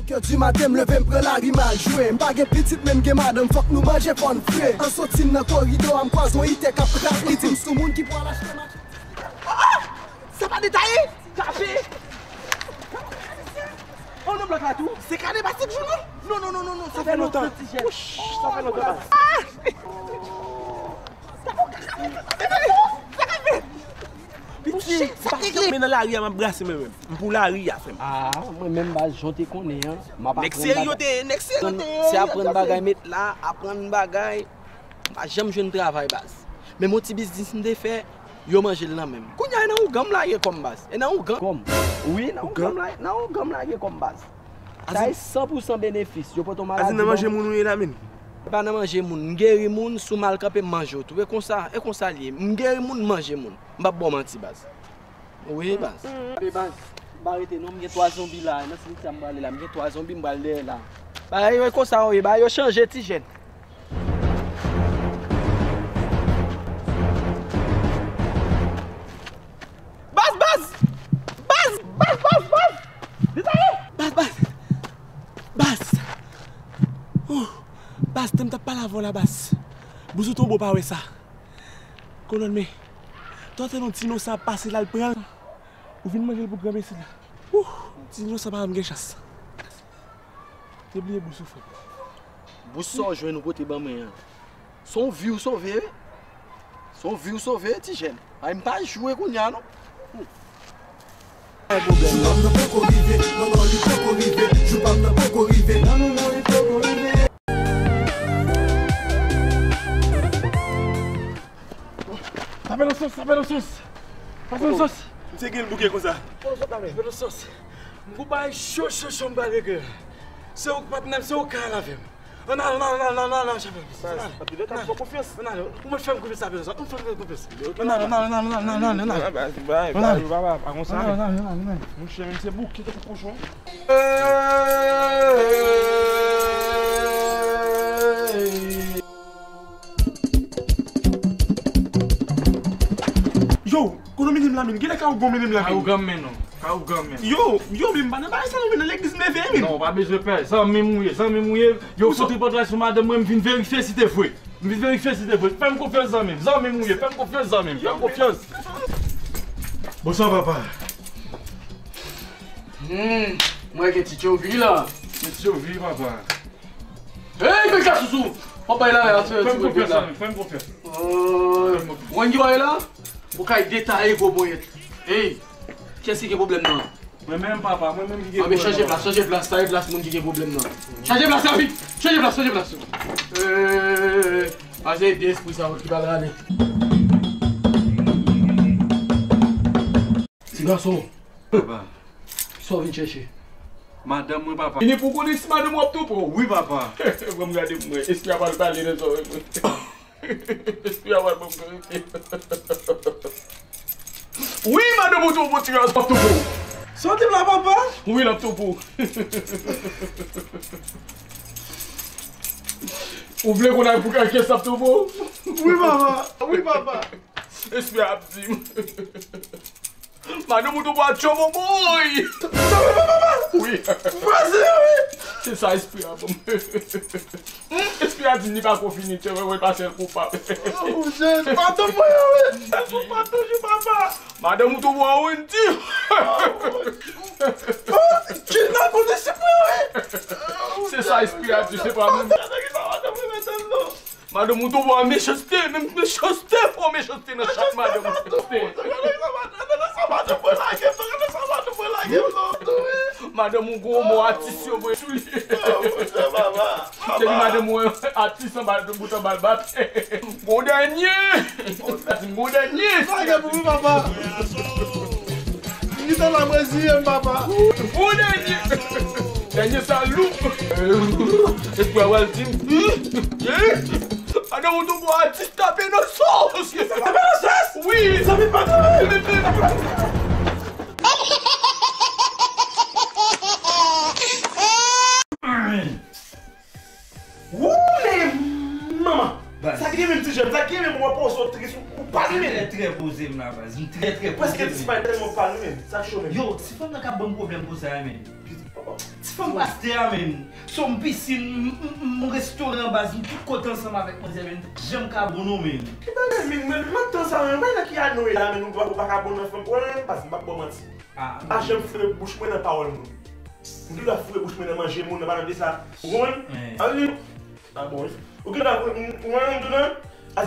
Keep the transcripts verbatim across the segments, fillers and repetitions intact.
Kè di maten m leve m pran lari m al jwe. M pa gen pitit men m gen madanm, fòk nou manje fò n fre. An soti nan koridò a m kwaze yon itè k ap rap. Li di m sou moun ki pral achte machin. Sa pa detaye! Kafe! Oh non, blòk la tou! Se kane pa sik jou non! Non, non, non, non, non, sa fè lontan! Sa fè lontan! Piti, sa k ap fèt? Men nan lari a, m ap brase mwen menm. M pou lari a, frè m. Ah, mwen menm baz, jan w te konnen an, m ap aprann bagay. Nèg serye yo te ye, nèg serye yo te ye. Se aprann bagay, met la, aprann bagay. M pa janm jwenn travay, baz. Menm yon ti biznis m te fè, yo manje l nan men m. Kounye a, e nan ougan m lage kò m, baz. E nan ougan. Kò m? Wi, nan ougan m lage, nan ougan m lage kò m, baz. Sa e san pou san benefis. Yo pote yon maladi ban m. Azin nan manje moun ou ye la, menm? E pa nan manje moun. M geri moun, si w mal kanpe, m manje w tou. E konsa, e konsa l ye. M geri moun, m manje moun. M p ap ba w manti, baz. Wi, baz. Wi, baz. M pa rete non, m gen twa zonbi la. Nan simitya m prale la, m gen twa zonbi, m pral dèyè la. Bagay yo e konsa yo ye, bagay yo chanje, ti jèn. Baz, baz! Baz, baz, baz, baz! Detaye! Baz, baz! Baz! Oh! Baz, tè m t ap pale avè w la, baz. Bouzou tonbe w pa wè sa. Kolòn, men. Tò tande yon ti inosan ap pase la, l pran l. Ou vin manje l pou granmesi la. Ouh! Ti inosan pa janm gen chans. Te bliye bous ou, frè m. Bous sa w jwenn ou pote ban mwen an. Se yon vi w sove, wi. Se yon vi w sove, ti jèn. Ay, m pa jwe kounye a, non. Jou pa m nan poko rive, non, non, li poko rive. Jou pa m nan poko rive, non, non, non, li poko rive. Tape nan sòs, tape nan sòs. Tape nan sòs. Misye gen l bouke konsa. Tape nan sòs. M gon bagay cho, cho, cho m pral regle. Se ou k patnè m, se ou k ka al avè m. Ann ale, ann ale, ann ale, ann ale, ann ale, chèf. Baz, ann ale. Anpil lè, ann ale, fè konfyans. Ann ale, ou mèt fè m konfyans, sa bezwen sa. Ou fè m konfyans. Ann ale, ann ale, ann ale, ann ale, ann ale, ann ale. Baz, baz, baz, papa, pa konsa, men. Ann ale, ann ale, ann ale, men. Monchè, men se bouke tankou kochon. Yo, kote w mennen m la, men? Genlè ka ou gon mennen m la, men. Ka ou gon men non. Ka ou gon men. Yo, yo, men m pa nan bagay sa non, men nan legliz m leve, men. Non, ou pa bezwen pè. Zanmi m ou ye, zanmi m ou ye. Yo, fout tripotay sou madanm mwen, m vin verifye si te vre. M vin verifye si te vre. Fè m konfyans, zanmi m. Zanmi m ou ye, fè m konfyans, zanmi m. Fè m konfyans. Bonswa, papa. Hmm, mwen gen ti tchovi la. Ti tchovi, papa. Hey, men ka sousou! Papa, la, la, fè m konfyans, zanmi, fè m konfyans. Mwen ki ba la? Ou kay detaye gwo ponyèt. Hey, kiyès ki gen pwoblèm nan? Mwen menm, papa, mwen menm ki gen pwoblèm nan. Anben, chanje plas, chanje plas, sa e plas moun ki gen pwoblèm nan. Chanje plas la vit! Chanje plas, chanje plas. Pase byen espri sa ki pa rale. Ti gason. Papa. Sa w vin chèche? Madanm mwen, papa. Vini pou konnen si madanm w ap twonpe w. Wi, papa. Ban m gade pou mwen. Espri a pral pale nan zòrèy mwen. Espri a pral ban m verite. Wi, madanm ou twonpe w, ti gason, ap twonpe w. Sa w di m la, papa? Wi, l ap twonpe w. Ou vle konn ak pou kiyès l ap twonpe w? Wi, papa. Wi, papa. Espri a ap di m. Madanm ou tou pral tchonm ou boy! Tchonm ou papa! Wi. Vwazen wi! Se sa espri a ban m. Hmm, espri a di m li pa ko fini tchonm mwen pase l koupab. Oh, jèn, madanm mwen wi! Sèl pou pa toujou papa! Madanm ou tou pral Wendy! Oh, Jina konnen se mwen wi! Se sa espri a di, se pa mwen. Madanm ou tou pran mechanste, menm mechanste, fò mechanste nan chak madanm ou. Madanm ou gwo mo atis yo voye sou li. Depi madanm ou atis anba bout anba l bat. Gon dènye. Gon dènye. Lage pou mwen, papa. Li te la mwen ziye m, papa. Gon dènye. Dènye sa lou. Espri a pral di m. Madanm ou tou pran atis tape nan sòs. Tape nan sòs? Wi. Sa vin pa tape. Wou, men manman! Baz. Sa ki gen menm ti jèn, sa ki gen menm w ap poze w tris, ou pa li menm. M trè, trè poze m la, baz. M trè, trè poze m. Prèske ti pa tèlman pa li menm. Sa cho menm. Yo, ti fanm nan k ap ban m pwoblèm konsa a, men. Ti Fanm pastè a, menm. Se yon pisin, m, m, m, m restoran, baz, m tout kote ansanm avèk manzè, menm. Janm ka bon non, menm. Ki bagay, menm, menm, nan tan sa, menm, bagay ki a nou ye la, menm, nou pa, ou pa ka bon nan fanm, wè, baz, m p ap ba w manti. Ah, m pa janm foure bouch mwen nan pawòl moun. M toujou ap foure bouch mwen nan manje moun, nan pa nan de sa. Ou konprann? Sa vle di, ah bon, wi. Ou gen la, ou, ou, ou,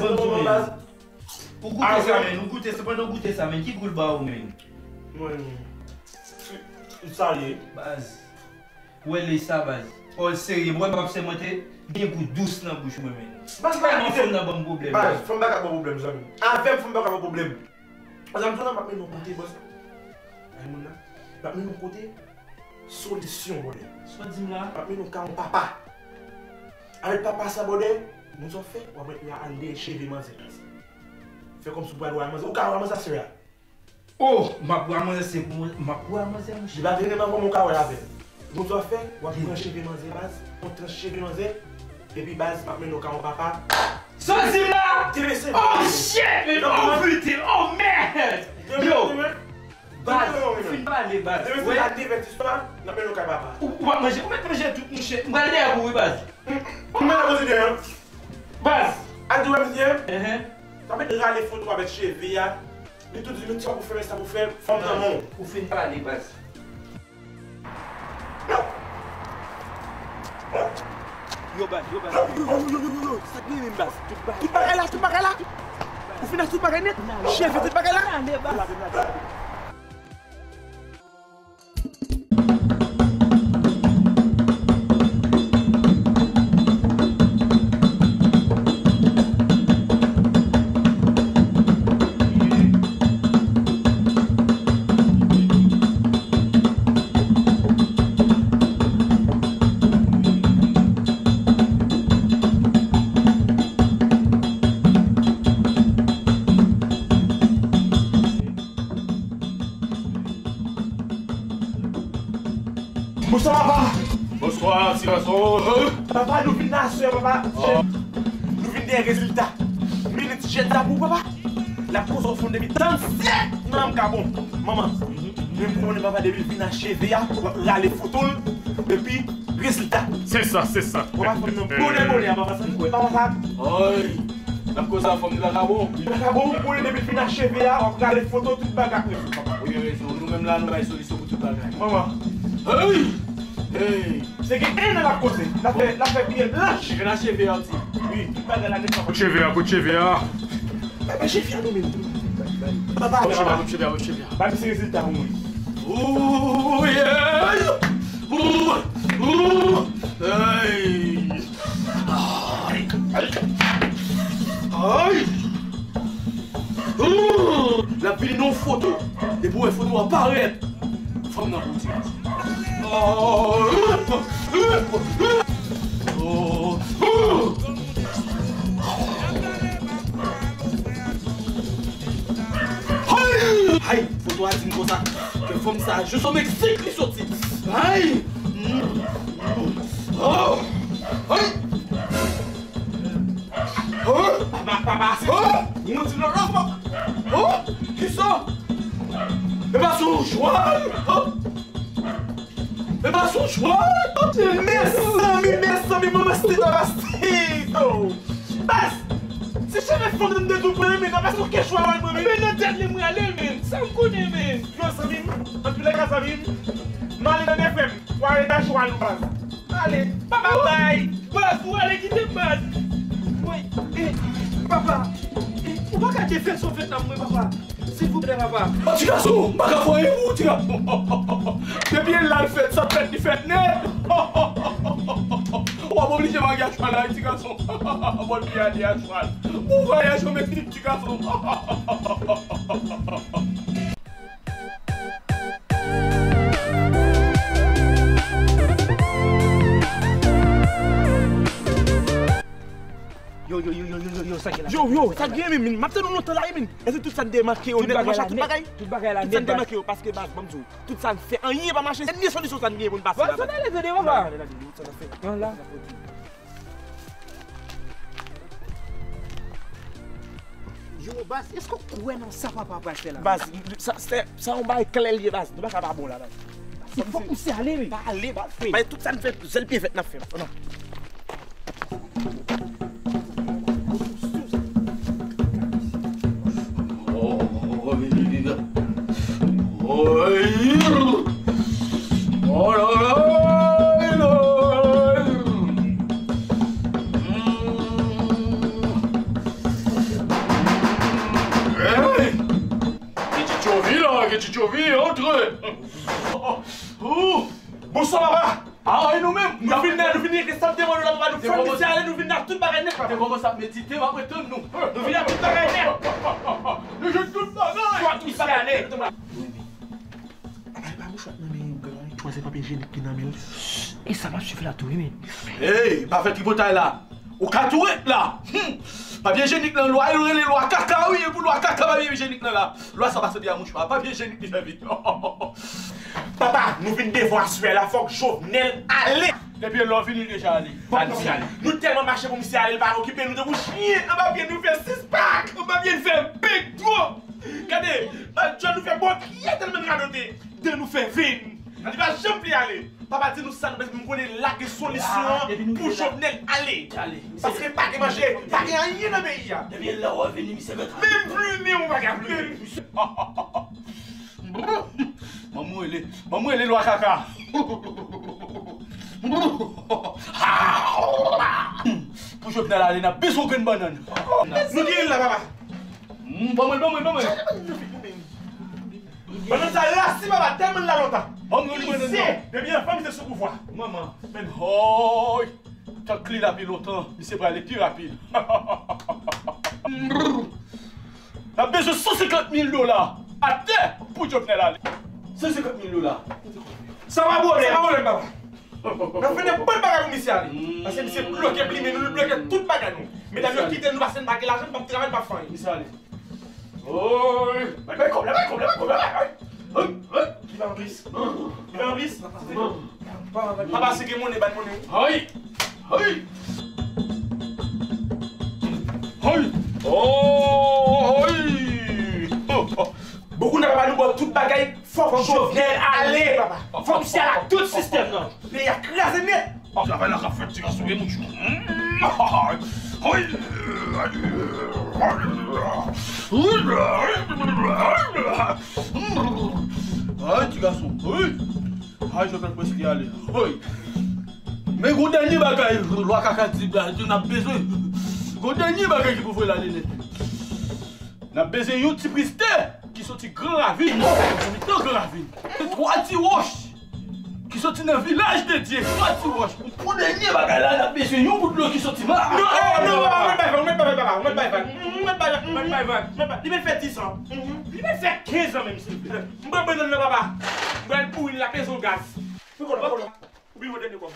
ou, ou, Ou goute sa, men. Ou goute sa, pandan w goute sa, men. Ki gou l ba ou, men? Mwen, m salye. Baz. Ou wè lè sa, baz. Ò, serye, mwen p ap sèmante, gen gou dous nan bouch mwen, men. Baz, tèlman fanm nan ban m pwoblèm, baz, baz. Fanm pa ka ban w pwoblèm, zanmi. Avè m, fanm pa ka ban w pwoblèm. Baz, m di w la, m ap mennen w kote, baz. Ay, moun nan. M ap mennen w kote solisyon, bòdè. Sa w di m la? M ap mennen w ka yon papa. Avèk papa sa, bòdè, moun sa w fè, w ap ret la al dèyè cheve manzè, baz. Fè kòmsi w pral wè manzè. Ou ka wè manzè, sè a? Oh, m ap wè manzè, se pou mwen, m ap wè manzè, monchè. Li pa vin renmen kòman w ka wè avè l. Ou konn sa w ap fè? W ap pran cheve manzè, baz. Yon tranch cheve manzè. Epi, baz, m ap mennen w ka yon papa. Sa w di m la? Oh, shit, man. Oh, putain. Oh, merde. Yo. Baz, ou fin pale, baz. Demen se la, devètisman, n ap mennen w ka papa. Ou, ou p ap manje, ou mèt manje tout, monchè. M pral dèyè pou ou, wi, baz. M pral poze dèyè. Baz. Al di w wè misye. Sa mèt rale foto avèk cheve a. Li tou di, men ti pa pou fè, men sa pou fè, fanm nan non. Ou fin pale, baz. Yo, baz, yo, baz. Yo, yo, yo, yo, yo, yo, sa k gen menm, baz? Tout bagay la, tout bagay la. Ou fin ak tout bagay nèt? Cheve, tout bagay la? Bonswa, papa. Bonswa, ti gason. Papa, nou vin la, sè, papa. Oh. Nou vin dèyè rezilta. Minit jèn sa pou papa. L ap koze w fanm depi trannsèt nan m ka bon. Manman, men m konnen papa depi l vin ak cheve a, w ap rale foto l. Epi, rezilta. Se sa, se sa. Papa, fanm nan bonè, bonè, papa, sa nou kwè, papa, sa. Oy. N ap koze a fanm li pa ka bon. Li pa ka bon, ou konnen depi l fin ak cheve a, w ap gade foto tout bagay ap rezoud, papa. Ou gen rezon, nou menm la, nou bay solisyon pou tout bagay. Manman. Hey! Hey! Se gen en an l ap koze, l ap fè, l ap fè pye blanch. Li fin ak cheve a, ti. Wi, tout bagay la nèt, papa. Kot cheve a, kot cheve a? Bay, bay cheve a, nou menm. Papa, papa. Kot cheve a, kot cheve a, kot cheve a. Bay misye rezilta pou mwen. Ooh, yeah! Ooh, ooh, hey! Ay! Ay! Ay! Ooh! L ap vini nan yon foto. Depi w wè foto a parèt, fanm nan pou ti. Oh! Oh! Oh! Hay! Hay! Foto a di m konsa ke fanm sa a jis o Meksik li soti. Hay! Oh! Hay! Oh! Papa, papa, se... Oh! Ou di lòt lòt fò. Oh! Kisa? E pa sou jwal? Oh! E pa sou jwal? Mezanmi, mezanmi, manman Steve, manman Steve! Baz, se cheve fanm nan m te tou pran, men nan pa sou kè chwa wè mwen, men. Men nan tèt li m rale l, men. Sa m konnen, men. Yo, zanmi m, anpil lè ka zanmi m, m ale nan N F M, w a reta chwa nou, baz. Ale, papa, bay. Baz, ou ale kite m, baz. Woy, eh, papa, eh, ou pa ka defè sou fèt la, mwen, papa. Silvouplè, papa. Ti gason, m pa ka fè anyen pou ou, ti gason. Depi l al fèt, sa fèt, li fèt nèt. W ap oblije mare a chwal la, ti gason. W ap oblije ale a chwal. Pou vwayaje w mèt ti gason. Yo, yo, yo, yo, yo, yo, yo, sa gen la? Yo, yo, sa gen, men, men, m ap tann ou lontan la, men. Èske tout sa n te make yo nèt, machin, tout bagay? Tout bagay la nèt, baz. Tout sa n te make yo, paske, baz, ban m di w, tout sa n fè, anyen pa mache, dènye solisyon sa n gen pou n pase la, baz. Baz, sa n ale tande, papa. An la. Yo, baz, èske w kwè nan sa papa pral fè la? Baz, sa, sa, sa yon bagay klè l ye, baz. Nou pa ka pa bon la, baz. Fòk misye ale, wi. Pa ale, pa fè. Bay tout sa n fè, zèl pye vèt n ap fè. Non. Hey! Ketchitchovi la, Ketchitchovi, antre! Ou! Bonswa, papa! Ah, e nou menm? Nou vin la, nou vin regle sa m te mande w la, papa. Nou fè misye ale, nou vin la tout bagay nèt, papa. Te kòmanse ap medite, m ap tann nou. Nou vin la tout bagay nèt. Nou jwenn tout bagay. Fòk misye ale. Papa, e pa mouchwa k nan men gran. Chwazi papye ijenik ki nan men l. E sa m ap swiv la tou, wi, men. Hey, pa fè tripotay la. Ou ka tou ret la. Hmm. Papye ijenik lan, lwa yo rele lwa kaka, wi, e pou lwa kaka papye ijenik lan la. Lwa sa pa sanble a mouchwa, papye ijenik li fè vit. Papa, nou vin devan aswè la, fòk Jovenel ale. Depi lè w vini, l deja ale. Fòk misye ale. Nou tèlman mache pou misye ale, l pa okipe nou tankou chen. Anba pye nou fè sis pak, anba pye n fè big twòp. Gade, John nou fè bòkye tèlman n radote. Dan nou fè vin. Li pa janm vle ale. Papa di nou sa nou bezwen, m konnen la gen solisyon an pou Jovenel ale. Paske pa gen manje, pa gen anyen nan peyi a. Depi lè w vini, misye mèt. Menm plime ou pa ka plime. Ban m rele, ban m rele lwa kaka. Pou Jovenel ale, n ap bezwen yon grenn bannann. Nou gen l la, papa. Mm, ban mwen l, ban mwen l, ban mwen l. Bannann sa rasi, papa, tèlman l la lontan. Ban mwen l, bannann nan. Depi anfan misye sou pouvwa. Manman, men hoy. Tank li la pi lontan, misye prale pi rapid. N ap bezwen san senkant mil dola atè pou Jovenel ale. San senkant mil dola. Sa pa pwoblèm, sa pa pwoblèm, papa. N ap fè nenpòt bagay pou misye ale. Paske misye bloke plime nou, li bloke tout bagay nou. Medam yo kite nou, paske n pa gen lajan, n p ap travay, n p ap fè anyen. Misye ale. Oy! Bay, bay kòb la, bay kòb la, bay kòb la, bay, bay. Oy, oy. Ki pa anplis? Ki pa anplis? Papa, si gen monnen, ban monnen. Oy! Oy! Oy! Oy! Bokou nan papa nou ba w tout bagay, fòk Jovenel ale, papa. Fòk misye ale ak tout sistèm nan. Peyi a kraze nèt. Travay la k ap fèt, ti gason, e mouch. Ay, ti gason, wi. Ay, Jovenel prèske ale. Wi. Men gon dènye bagay, lwa kaka di, n ap bezwen. Gon dènye bagay ki pou voye l ale nèt. N ap bezwen yon ti priz tè ki soti Gran Ravin, nan mitan Gran Ravin. Twa ti wòch ki soti nan vilaj de Dye. Twa ti wòch. Pou dènye bagay la, n ap bezwen yon bout dlo ki soti ma. Non, eh, non, papa, ou mèt bay vag, ou mèt bay vag, papa, ou mèt bay vag, ou mèt bay vag, ou mèt bay vag, ou mèt bay vag. Li mèt fè dis an. Li mèt fè kenz an menm, silvouplè. M pran bannann nan, papa. M pral bouri l la, peze yon gaz. Ou byen mwen dènye kòb.